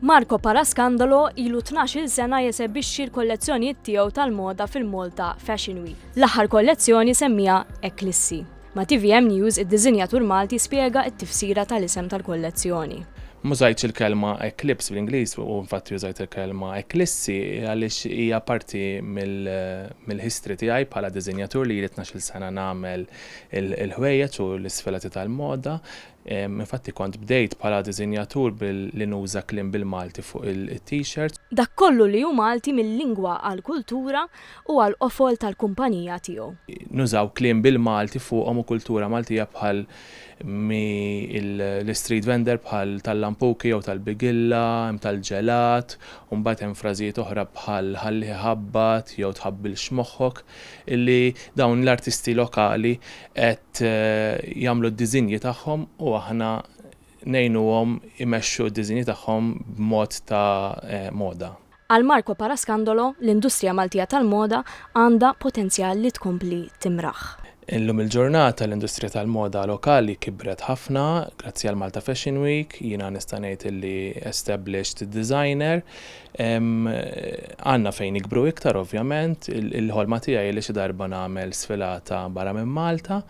Marco Parascandolo ilu 12-il sena jesebixxi l-kollezzjonijiet tiegħu tal-moda fil-Malta Fashion Week. L-aħħar kollezzjoni semmiha Eclissi. Ma' tvm News id-diżinjatur Malti spjega t-tifsira tal-isem tal-kollezzjoni. M'użajtx il-kelma eclipse bl-Ingliż u infatti użajt il-kelma eklissi għaliex hija parti mill-history tiegħi bħala diżinjatur li ili 12-il sena nagħmel il-ħwejjeġ u l-isfilati tal-moda. Infatti kont bdejt bħala diżinjatur billi nuża kliem bil-Malti fuq it-t-shirts. Dak kollu li hu Malti mil-lingwa għall-kultura u għall-qofol tal-kumpanija tiegħu. Nużaw kliem bil-Malti fuqhom u kultura Maltija bħal mhi l-istreet vendor bħal tal-lampuki jew tal-bigilla, hemm tal-ġelat, u mbagħad hemm frażijiet oħra bħal ħallih iħabbat jew tħabbilx moħħok illi dawn l-artisti lokali qed jagħmlu d-diżinji tagħhom u aħna ngħinuhom imexxu d-diżinji tagħhom b'mod ta' moda. Għal Marco Parascandolo, l-industrija Maltija tal-moda għandha potenzjal li tkompli timraħ. Illum il-ġurnata l-industrija tal-moda lokali kibret ħafna grazzi għal Malta Fashion Week, jiena nista' ngħid illi established designer Għandna fejn nikbru iktar ovvjament, il-ħolma tiegħi li xi darba nagħmel sfilata barra minn Malta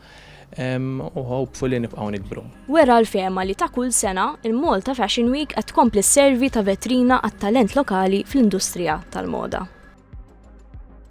u hopefully nibqgħu nikbru. Wera l-fehma li ta' kull sena, il-Malta Fashion Week qed tkompli sservi ta' vetrina għat-talent lokali fl-industrija tal-moda.